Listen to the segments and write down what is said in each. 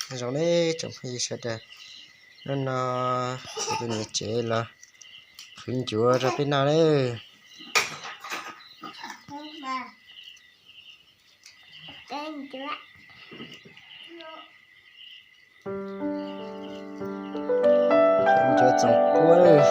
Zoo ne tsoom phooj ywg sawv daws, hnub no kuv tus niam tsev los qhwv ncuav rau peb noj lawm. Ncuav txoom pua lawm.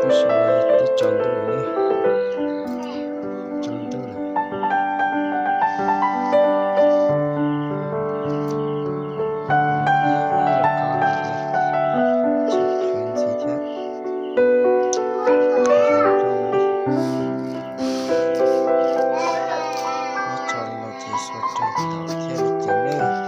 Tab sis twb tsaus ntuj lawm, tsaus ntuj lawm. Tsis qhwv ntxiv thiab. Muab tso li no ces xuas rau tom thiab li ces nawb.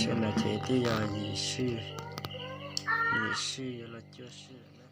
Sawv daws ces twb yog Yim Swj, Yim Swj yuav los cuab swj lawm na.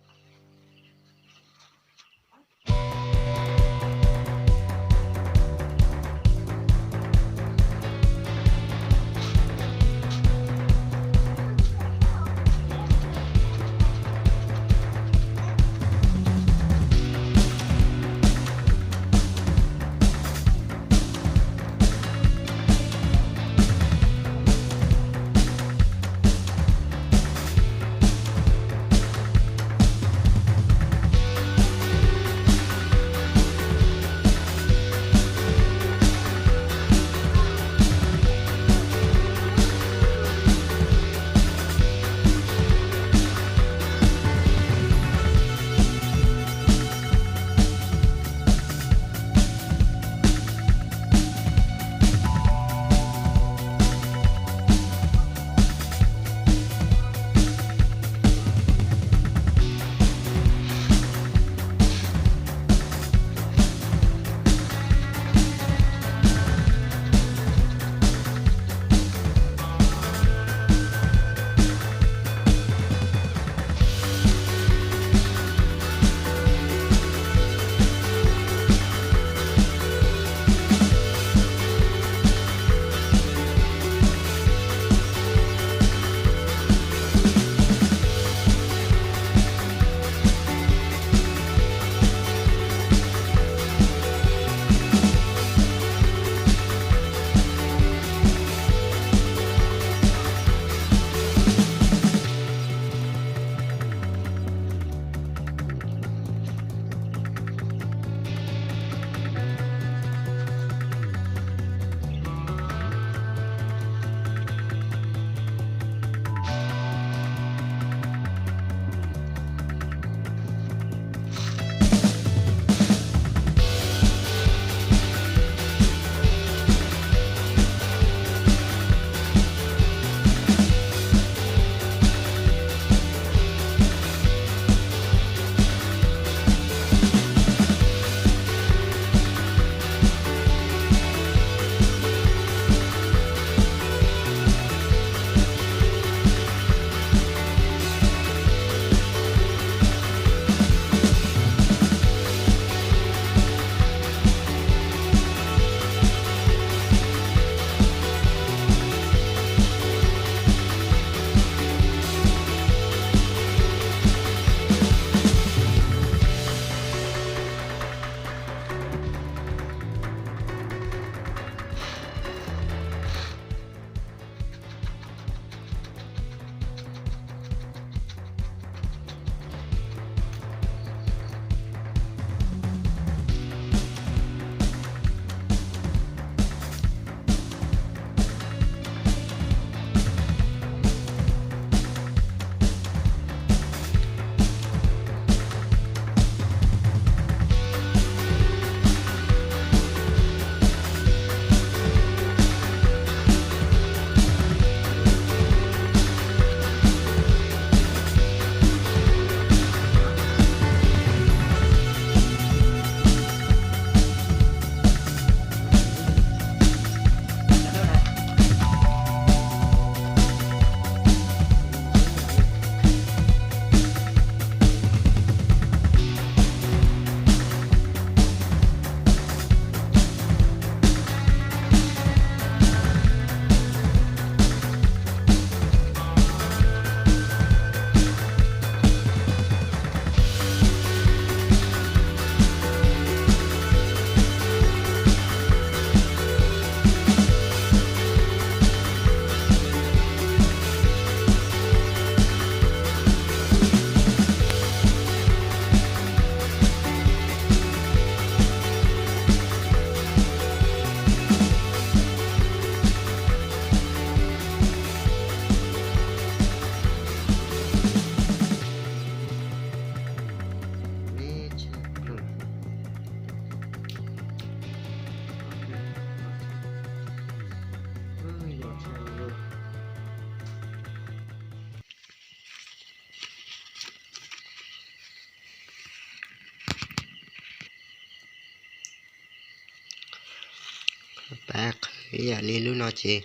Pav qhwv ib yam li lub no ces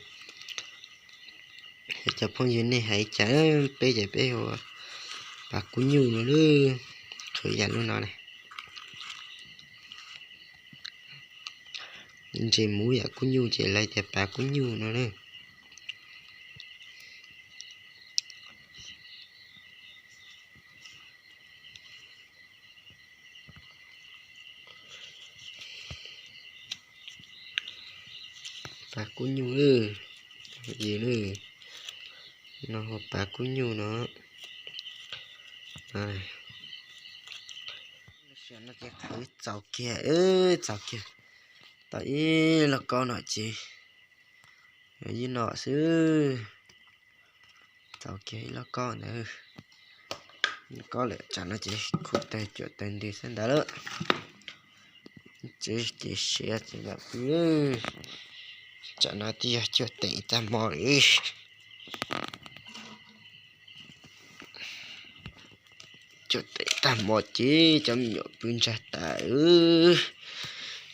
cov phooj ywg nej hais cas, peb ces peb hu pav kub nyuj no na. Qhwv ib yam lub no na. Ntses muv yam kub nyuj ces lawv tias pav kub nyuj no na. Pav kub nyuj lawm, yws lawm, no hu pav kub nyuj no. Lub sij hawm no ces qhwv txaus kiag, txaus kiag tau ib lauj kaub no ces yog ib no xwb. Txaus kiag ib lauj kaub ntawd. Lauj kaub lawm tsam no ces khuv tawg cuam tawg ntws xwb ntawd lawm. Tsev ces siav ces yam pw. Tsam no twb yog cuaj teev tag hmo li. Cuaj teev tag hmo ces cov me nyuam pw ntsag tas,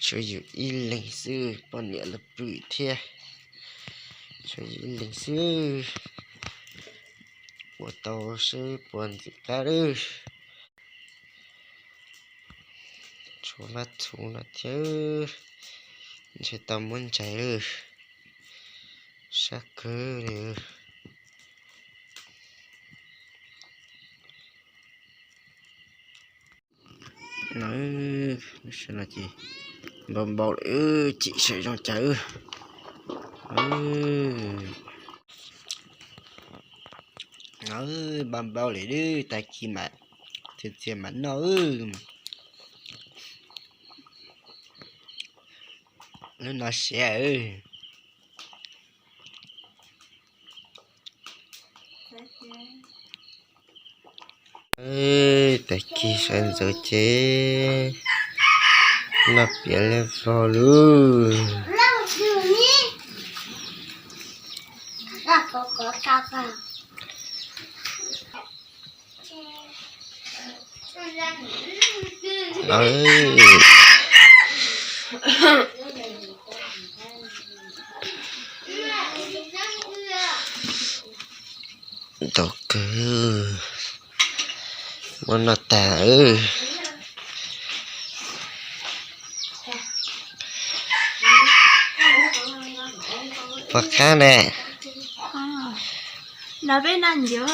tshuav yus ib leeg xwb, poj niam los pw thiab. Tshuav yus ib leeg xwb, ua tau seb puas ntxim qab lawm. Tshuav vaj txhuv no thiab, ntshe tau muab ntsais lawm, sab kawg li. No, lub sij hawm no ces npau npau lawm, tsim saib zoo cas. Npau npau lawm, tag kis mam txias txias mam noj. Lub no siav. Tag kis sawv ntxov ces noj piav liab vog lauj. Ntau kawg, muab noj tag. Pom qab ne. Los peb noj ncuav.